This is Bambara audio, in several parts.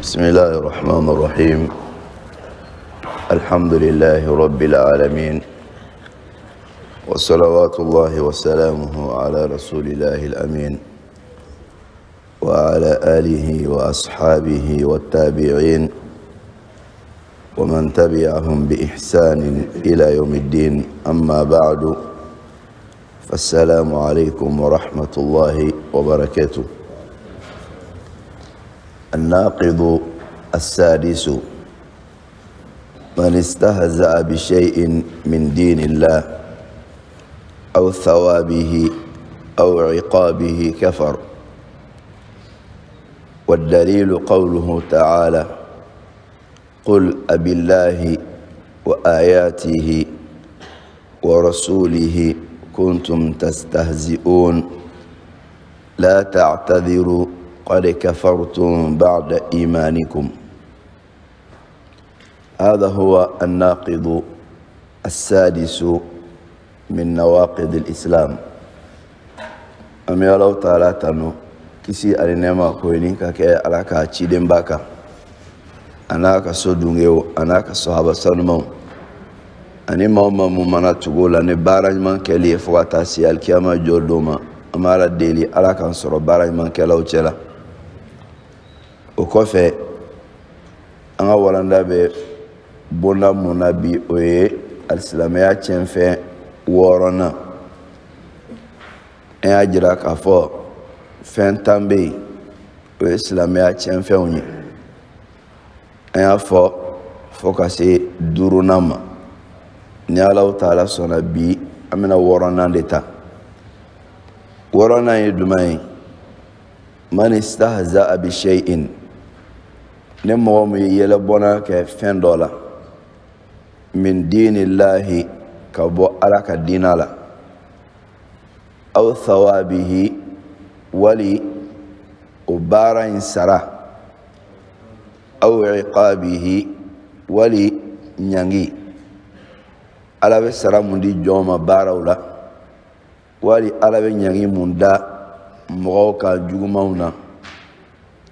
بسم الله الرحمن الرحيم. الحمد لله رب العالمين، وصلوات الله وسلامه على رسول الله الأمين وعلى آله وأصحابه والتابعين ومن تبعهم بإحسان إلى يوم الدين. أما بعد، فالسلام عليكم ورحمة الله وبركاته. الناقض السادس: من استهزأ بشيء من دين الله أو ثوابه أو عقابه كفر. والدليل قوله تعالى: قل أبالله وآياته ورسوله كنتم تستهزئون لا تعتذروا قد كفرتم بعد إيمانكم. هذا هو الناقض السادس من نواقض الإسلام. An bɛ Alahu Taala tanu, kisi ani nɛɛma ko ɲini ka kɛ Ala ka cidenba kan, a n'a ka so dungew, a n'a ka sahaba sanumanw, ani maa o maa mun mana tugu o la ni baara ɲuman kɛli ye fo ka taa se alikiyama jɔ don ma. An bɛ Ala deli, Ala k'an sɔrɔ baara ɲuman kɛlaw cɛ la. O kɔfɛ, an ka walanda bɛ bonda mun na bi, o ye alisilamɛya tiɲɛfɛn wɔɔrɔnan. An y'a jira k'a fɔ fɛn 10 bɛ yen, o ye silamɛya tiɲɛfɛnw ye. An y'a fɔ fo ka se duurunan ma. Ni Alahu Taala sɔnna, bi an bɛna wɔɔrɔnan de ta. Wɔɔrɔnan ye jumɛn ye? Man istahza'a bi shay'in, ni mɔgɔ min ye yɛlɛbɔnna kɛ fɛn dɔ la, min dinillahi, ka bɔ Ala ka diina la, aw thawabihi, wali o baara in sara, aw iqabihi, wali ɲangi. Ala bɛ sara mun di jɔn ma baaraw la, wali Ala bɛ ɲangi mun da mɔgɔw ka jugumanw na,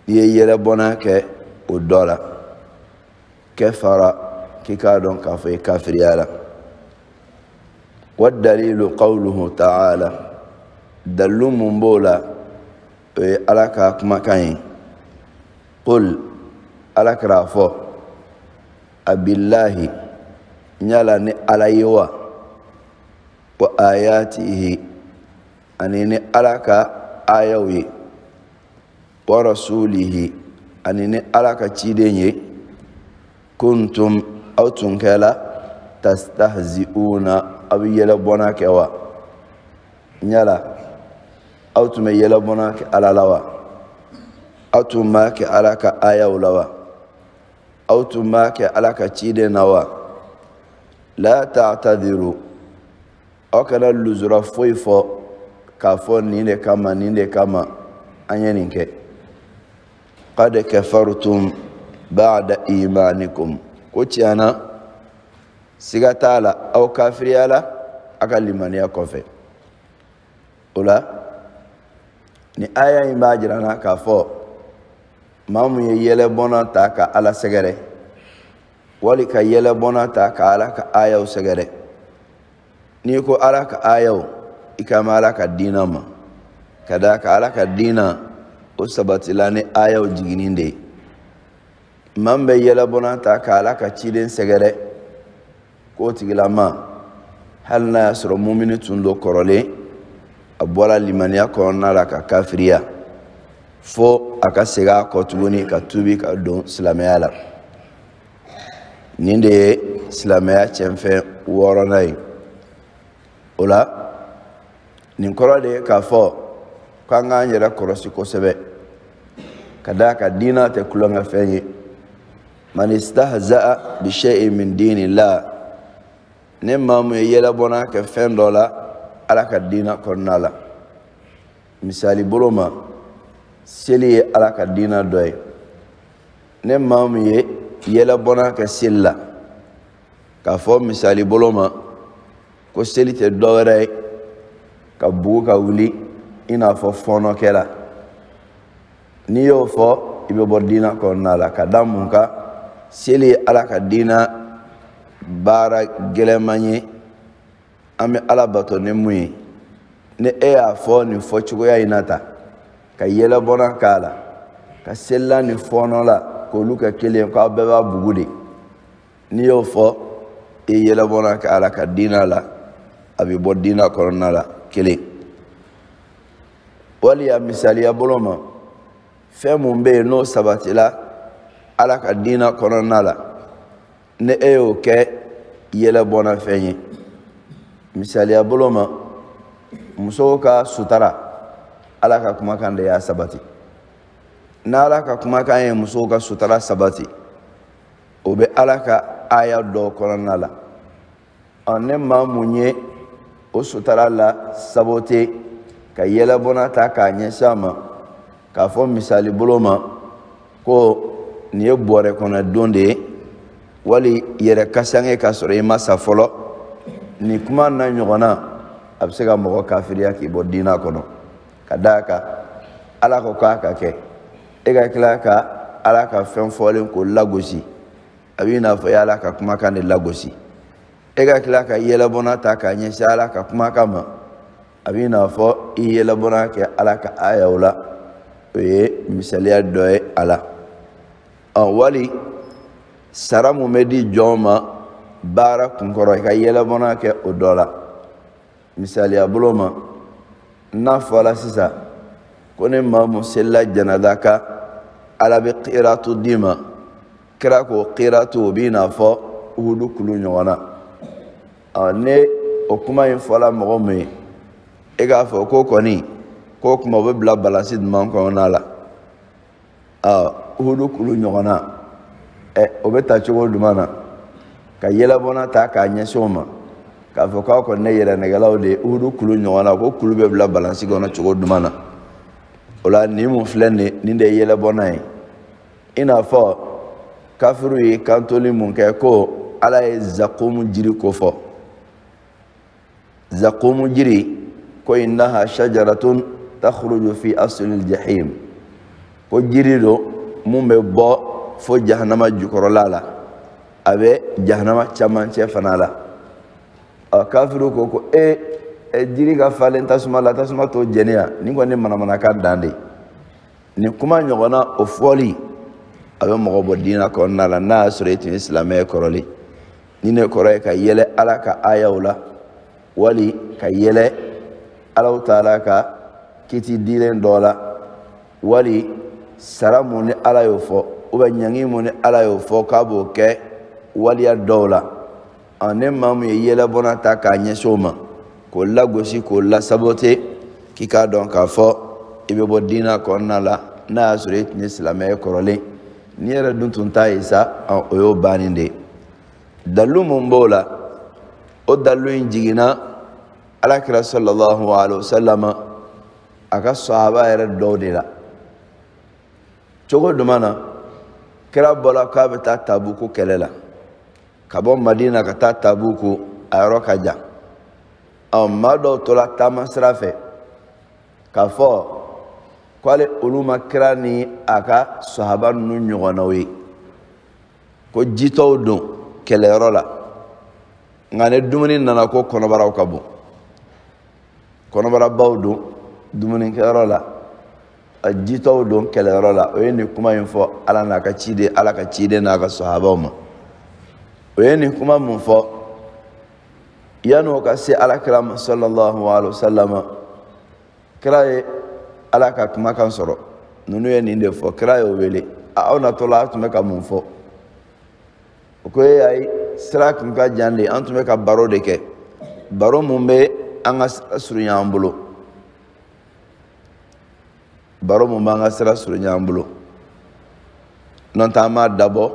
n'i ye yɛlɛbɔnna kɛ o dɔ la, kɛfara, k'i k'a dɔn k'a fɔ i kafiriya la. Wadalilu qawluhu ta'ala, dalilu mun b'o la, o ye Ala ka kumakan ye. Qul, Ala kɛra fɔ, abillahi, yala ni Ala ye wa, wa ayatihi, ani ni Ala ka ayaw ye, wa rasulihi, ani ni Ala ka ciden ye, kuntum, aw tun kɛla, tastahzi'una, aw bɛ yɛlɛbɔnna kɛ wa? Yala aw tun bɛ yɛlɛbɔnna kɛ Ala la wa? Aw tun b'a kɛ Ala ka ayaw la wa? Aw tun b'a kɛ Ala ka ciden na wa? La ta'tadiru, aw kana luzura foyi fɔ k'a fɔ nin de kama, nin de kama an ye nin kɛ. Qad kafartum ba'da imanikum, ko tiɲɛ na siga t'a la, aw kafiriya la a ka limaniya kɔfɛ. O la, ni aya in b'a jira n na k'a fɔ maa mun ye yɛlɛbɔnna ta ka Ala sɛgɛrɛ, wali ka yɛlɛbɔnna ta ka Ala ka ayaw sɛgɛrɛ. N'i ko Ala ka ayaw, i kan bɛ Ala ka diina ma, ka d'a kan Ala ka diina o sabatila ni ayaw jiginni de ye. Maa min bɛ yɛlɛbɔnna ta ka Ala ka ciden sɛgɛrɛ, k'o tigilama, hali n'a y'a sɔrɔ mumini tun don kɔrɔlen, a bɔra limaniya kɔnɔna la ka kafiriya, fo a ka segin a kɔ tuguni ka tuubi ka don silamɛya la. Nin de ye silamɛya tiɲɛfɛn wɔɔrɔnan ye. O la, nin kɔrɔ de ye k'a fɔ k'an k'an yɛrɛ kɔlɔsi kosɛbɛ, ka d'a kan diina tɛ tulonkɛfɛn ye. Man istahza'a bi shay'in min dinillah, ni maa mun ye yɛlɛbɔnna kɛ fɛn dɔ la Ala ka diina kɔnɔna la. Misali bolo ma, seli ye Ala ka diina dɔ ye. Ni maa mun ye yɛlɛbɔnna kɛ seli la, k'a fɔ misali bolo ma ko seli tɛ dɔwɛrɛ ye ka bugu ka wuli i n'a fɔ fɔɔnɔkɛla, n'i y'o fɔ, i bɛ bɔ diina kɔnɔna la. Ka da mun kan? Seli ye Ala ka diina baara gɛlɛman ye, an bɛ Ala bato ni mun ye. Ni e y'a fɔ nin fɔcogoya in na tan, ka yɛlɛbɔnna k'a la, ka selila ni fɔɔnɔ la k'olu kɛ kelen ye, k'aw bɛɛ b'a bugu de, n'i y'o fɔ i yɛlɛbɔnna k'a la ka diina la, a bɛ bɔ diina kɔnɔna la. Kelen wali a misaliya bolo ma, fɛn mun bɛ yen n'o sabatila Ala ka diina kɔnɔna la, ni e y'o kɛ yɛlɛbɔnna fɛn ye. Misaliya bolo ma, musow ka sutara, Ala ka kumakan de y'a sabati. N'Ala ka kumakan ye musow ka sutara sabati, o bɛ Ala ka aya dɔ kɔnɔna la. Ɔ, ne maa mun ye o sutara la sabote ka yɛlɛbɔnna ta k'a ɲɛsin a ma, k'a fɔ misali bolo ma ko nin ye bɔrɛ kɔnɔ don de ye, wali yɛrɛ kasange k'a sɔrɔ i ma sa fɔlɔ, nin kuma na ɲɔgɔnna, a bɛ se ka mɔgɔ kafiriya k'i bɔ diina kɔnɔ. Ka d'a kan Ala ko k'a ka kɛ, e ka tila ka Ala ka fɛn fɔlen k'o lagosi, a b'i n'a fɔ i ye Ala ka kumakan de lagosi. E ka tila ka yɛlɛbɔnna ta k'a ɲɛsin Ala ka kumakan ma, a b'i n'a fɔ i yɛlɛbɔnna kɛ Ala ka ayaw la. O ye misaliya dɔ ye a la. Ɔ, wali sara mun bɛ di jɔn ma baara kunkɔrɔ, i ka yɛlɛbɔnna kɛ o dɔ la. Misaliya bolo ma, n'a fɔra sisan ko ni maa mun selila janaza kan, Ala bɛ kiratu d'i ma, kira ko kiratu o b'i n'a fɔ Uhudu kulu ɲɔgɔn na. Ɔ, ne o kuma in fɔla mɔgɔ mun ye, e k'a fɔ ko kɔni k'o kuma o bɛ bila balansi jumɛn kɔnɔna la? Ɔ, Uhudu kulu ɲɔgɔn na, ɛ, o bɛ ta cogo jumɛn na? Ka yɛlɛbɔnna ta k'a ɲɛsin o ma, k'a fɔ k'aw kɔni ne yɛrɛnɛgɛlaw de ye Uhudu kulu ɲɔgɔn na, ko kulu bɛ bila balansi kɔnɔ cogo jumɛn na? O la nin mun filɛ nin ye, nin de ye yɛlɛbɔnna ye. I n'a fɔ kafiriw ye kantoli mun kɛ ko Ala ye zakumu jiri ko fɔ. Zakumu jiri ko innaha shajaratun takhruju fi aslil jahim, ko jiri don mun bɛ bɔ fo jahanama jukɔrɔla la, a bɛ jahanama camancɛ fana la. Ɔ, kafiriw ko ko e, jiri ka falen tasuma la, tasuma t'o jɛni yan, nin kɔni manamanakan dan de. Nin kuma ɲɔgɔnna o fɔli a bɛ mɔgɔ bɔ diinɛ kɔnɔna la, n'a y'a sɔrɔ e tun ye silamɛ ye kɔrɔlen. Ni ne kɔrɔ ye ka yɛlɛ Ala ka ayaw la, wali ka yɛlɛ Alahu taala ka kiti dilen dɔ la, wali sara mun ni Ala y'o fɔ, ou bien ɲangi mun ni Ala y'o fɔ k'a b'o kɛ waliya dɔw la. Ɔ, ne maa mun ye yɛlɛbɔnna ta k'a ɲɛsin o ma, k'o lagosi k'o lasabote, k'i k'a dɔn k'a fɔ i bɛ bɔ diinɛ kɔnɔna la, n'a y'a sɔrɔ e tun ye silamɛ ye kɔrɔlen. N'i yɛrɛ dun tun t'a ye sa, o y'o bannen de ye. Dalilu mun b'o la? O dalilu in jiginna Alakira sallallahu alaihi wa sallam a ka sahaba yɛrɛ dɔw de la. Cogo jumɛn na? Kira bɔra k'a bɛ taa Tabuku kɛlɛ la, ka bɔ Madina ka taa Tabuku, a yɔrɔ ka jan. Ɔ, maa dɔw tora taama sira fɛ k'a fɔ k'ale olu ma kira ni a ka sahaba ninnu ɲɔgɔnnaw ye, ko jitɔw don kɛlɛyɔrɔ la, nka ni dumuni nana ko kɔnɔbaraw ka bon, kɔnɔbarabaw don dumunikɛyɔrɔ la, a jitɔw don kɛlɛyɔrɔ la. O ye nin kuma in fɔ Ala n'a ka ciden, Ala ka ciden n'a ka sahabaw ma. O ye nin kuma mun fɔ, yan'o ka se Ala kira ma sallallahu alaihi wa sallam, kira ye Ala ka kumakan sɔrɔ. Ninnu ye nin de fɔ, kira y'o wele, aw natɔ la aw tun bɛ ka mun fɔ? O ko e ayi, sira tun ka jan de, an tun bɛ ka baro de kɛ, baro mun bɛ an ka sira surunya an bolo, baro mun b'an ka sira surunya an bolo, n'o tɛ an m'a dabɔ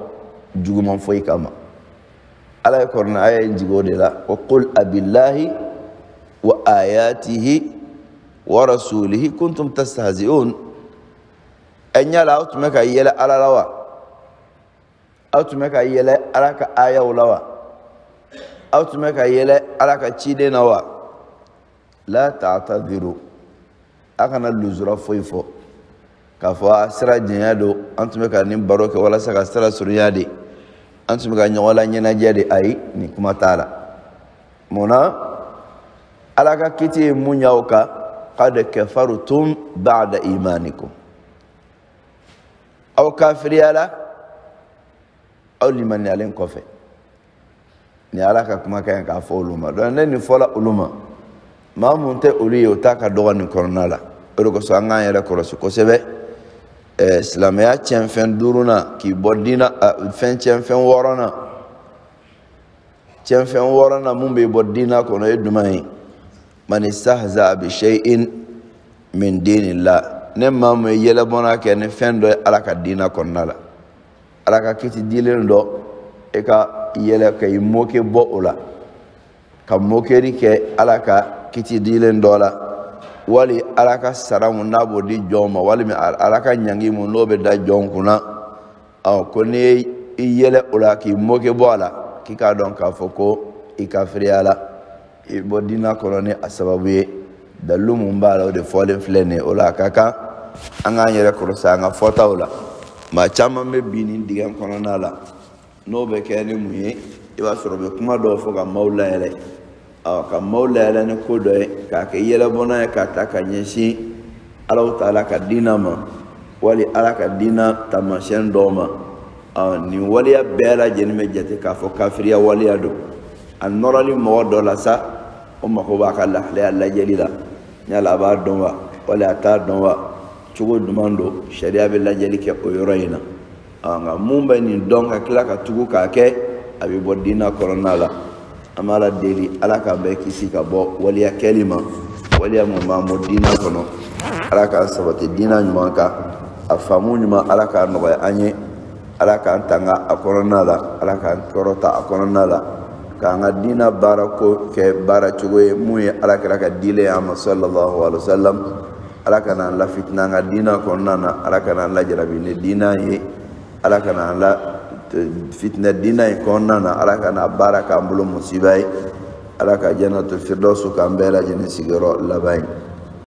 juguman foyi kama. Ala ye kɔrɔna aya in jigin o de la, ko qul abillahi wa ayatihi wa rasulihi kuntum tastahzi'un. Ɛ ɲala aw tun bɛ ka yɛlɛ Ala la wa? Aw tun bɛ ka yɛlɛ Ala ka ayaw la wa? Aw tun bɛ ka yɛlɛ Ala ka ciden na wa? La ta'tadiru, a kana luzura foyi fɔ. K'a fɔ a sira janya don, an tun bɛ ka nin baro kɛ walasa ka sira surunya de, an tun bɛ ka ɲɔgɔn laɲɛnajɛ de. Ayi, nin kuma t'a la. Mun na? Ala ka kiti ye mun y'aw kan? Qad kafartum ba'da imanikum, aw kafiriyala aw limaniyalen kɔfɛ. Ni Ala ka kumakan ye k'a fɔ olu ma. Donc ne nin fɔla olu ma, maa mun tɛ olu ye, o t'a ka dɔgɔ nin kɔnɔna la. O de kosɔn an k'an yɛrɛ kɔlɔsi kosɛbɛ. Silamɛya tiɲɛfɛn duurunan k'i bɔ diina, fɛn tiɲɛfɛn wɔɔrɔnan, tiɲɛfɛn wɔɔrɔnan mun bɛ bɔ diina kɔnɔ ye jumɛn ye? Man istahza bi shay'in min dinillah, ne maa mun ye yɛlɛbɔnna kɛ ni fɛn dɔ ye Ala ka diina kɔnɔna la, Ala ka kiti dilen dɔ, e ka yɛlɛ ka i moke bɔ o la, ka mokeri kɛ Ala ka kiti dilen dɔ la, wali Ala ka sara mun n'a b'o di jɔn ma, walima Ala ka ɲangi mun n'o bɛ da jɔn kunna. Ɔ ko n'i ye i yɛlɛ o la k'i moke bɔ a la, k'i k'a dɔn k'a fɔ ko i kafiriya la, i bɔ diina kɔnɔ ni a sababu ye. Dalilu mun b'a la, o de fɔlen filɛ nin ye. O la a ka kan an k'an yɛrɛ kɔlɔsi an ka fɔtaw la. Maa caman bɛ bin nin dingɛ kɔnɔna la, n'o bɛ kɛ ni mun ye? I b'a sɔrɔ u bɛ kuma dɔw fɔ ka maaw layɛlɛ, ka maaw layɛlɛ ni ko dɔ ye, k'a kɛ yɛlɛbɔnna ye k'a ta ka ɲɛsin Alahu taala ka diina ma, wali Ala ka diina taamasiyɛn dɔw ma. Nin waleya bɛɛ lajɛlen bɛ jate k'a fɔ kafiriya waleya don. A nɔrɔli mɔgɔ dɔ la sa, o mako b'a ka lahalaya lajɛli la, yala a b'a dɔn wa, wali a t'a dɔn wa, cogo jumɛn don, sariya bɛ lajɛli kɛ o yɔrɔ in na. Nka mun bɛ nin dɔn ka tila ka tugu k'a kɛ, a bɛ bɔ diina kɔnɔna la. An b'a la deli Ala k'an bɛɛ kisi ka bɔ waleya kɛli ma, waleya mun b'an bɔ diina kɔnɔ. Ala k'an sabati diina ɲuman kan, a faamu ɲuman Ala k'a nɔgɔya an ye, Ala k'an tanga a kɔnɔna la, Ala k'an kɔrɔta a kɔnɔna la, k'an ka diina baara ko kɛ baara cogo ye mun ye Ala kɛra ka dilen ye an ma sallallahu alaihi wa sallam. Ala kana an lafitina an ka diina kɔnɔna na, Ala kana an lajarabi ni diina ye, Ala kana an la fitinɛ diina in kɔnɔna na, Ala kana baara k'an bolo musiba ye. Ala ka jannatul firdausu k'an bɛɛ lajɛlen sigiyɔrɔ laban ye.